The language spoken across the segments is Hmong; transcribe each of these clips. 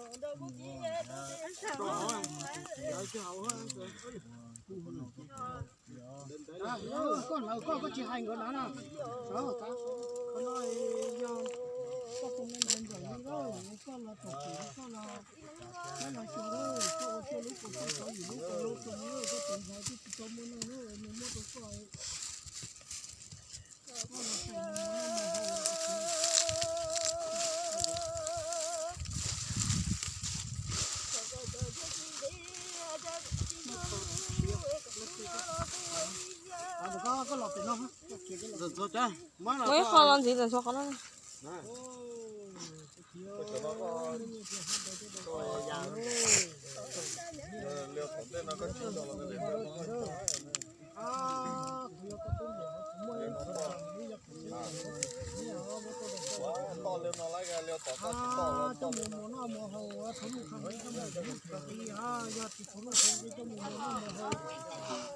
Koj lawv koj, koj tsis hais nkawd na. Qhov no yog koj tus me ntxawm li, koj los tom, koj los, koj los xyuas, koj ua koj lub kua txooj xov yim lub kua lub kua lub, koj tus ntxhais twb tsis tau muaj neeg, nws muab rau koj. Muaj ib qho los ntxiv tawm ntxhua qhov no.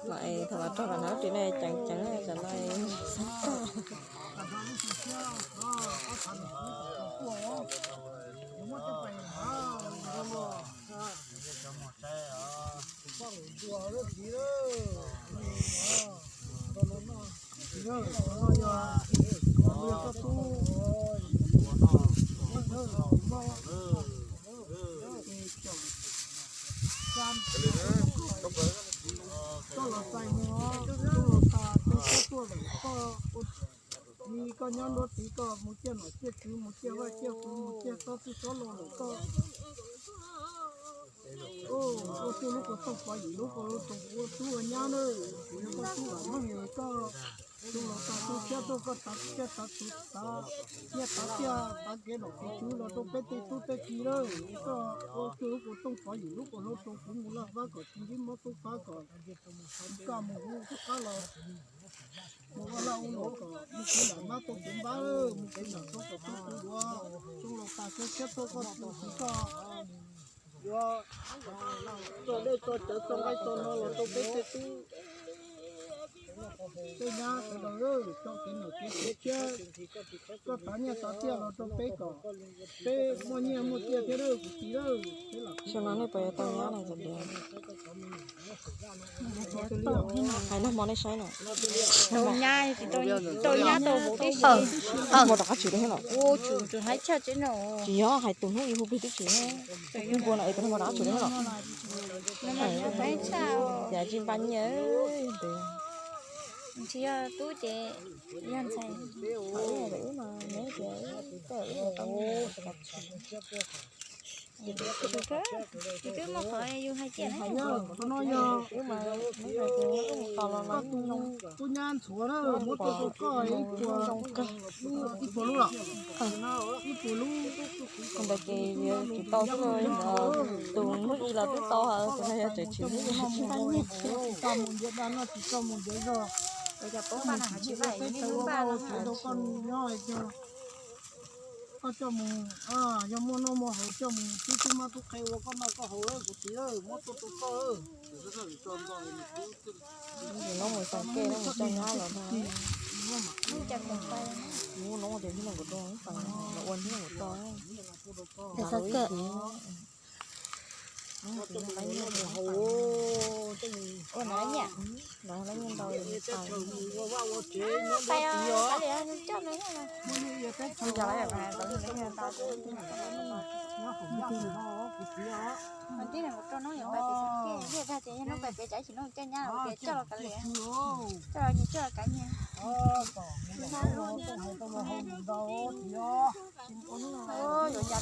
Los es thaum los rau kom hnov ris na, ceev ceev tam no. Koj los txais mus, koj los tas tej koj tuaj lawm, koj ua li koj nyob nruab tiv, koj mus ciaj nom ciaj tswv, mus ciaj vaj ciaj tsuv, mus ciaj tsob txwj tsob laus lawm, koj ua koj lub kua txooj pov yim lub kua lub rau kuv ua tub ua nyab na. Kuv yog koj tub vam meej, koj tus laus tas tus tshiab tuaj, koj tav tsiaj tav txhu, tav nyiaj tav txiaj, tav kev nom kev tswv los rau peb tej tub tej ki na. Koj ua koj lub kua txooj pov yim lub kua lub rau kuv mus laj fab kom tsis ntsib mob tub fab, kom koj mus hu qab los mus ua laj ua luam kom mus kuv lam mab tuaj kuv npab, mus kuv lam txob kom tub kuv duav. Tub laus tas tus tshiab tuaj, koj tus txiv koj yuav txo dej txo cawv txo nqaij txo no los rau peb tej tub tej nyab sawv daws, tso kev nom kev tswv thiab koj tav nyiaj tav txiaj los rau peb kom peb muaj nyiaj muaj txiaj thiab kuv txiv. Xyoo no nej puas yuav tau nyab na? Hais nag hmo nej saib na. Tau nyab, tau nyab tau vauv tib si. Hais rov qab tsis li los? Tsis yog, hais tus hnub yus hu plig tib si. Npua no es tus hnub rov qab tsis li los? Cas tsis npaj nyiaj. Tsis yog tub ces yog ntxhais. Wb mas neb tias wb tau Tus twb muaj qhov yus hais tias hais no yog wb mas neb hais tias wb mus tos los mas tub nyab ntxhuav na, muab tuaj rau koj ib puas, ib puas lub los, ib puas lub. Ntawd ces yuav tsum tau xwb, tus hnub ib los twb tau, tus no yog tseem tsis hnub ib tsis npaj nyiaj. Tsis tau mus ntiav dag noj, tsis tau mus ntiav zog, tsis tau mus txiv teb chaws ua vaj ua tsev rau koj nyob. Koj coj mus, yog muaj noj muaj haus coj mus tib tub mab tub qhe ua koj noj koj haus, kuv txiv, muab tuaj rau koj. Nws no mus xaus kej no mus coj nyab los no. Muaj no ces nrhiav no kuv rau, ua nrhiav no kuv rau. Ua no nyiam, no lawv nyiam ntau. Pais os, pais os, coj no. Tib neeg kuv rau noob yuav pais pem xeem Kiaj, yog dag tias yog noob pais pem tsam ib sim noob coj nyab los tias coj los kav liam, coj los nyias coj los kav nyias. Yuav cas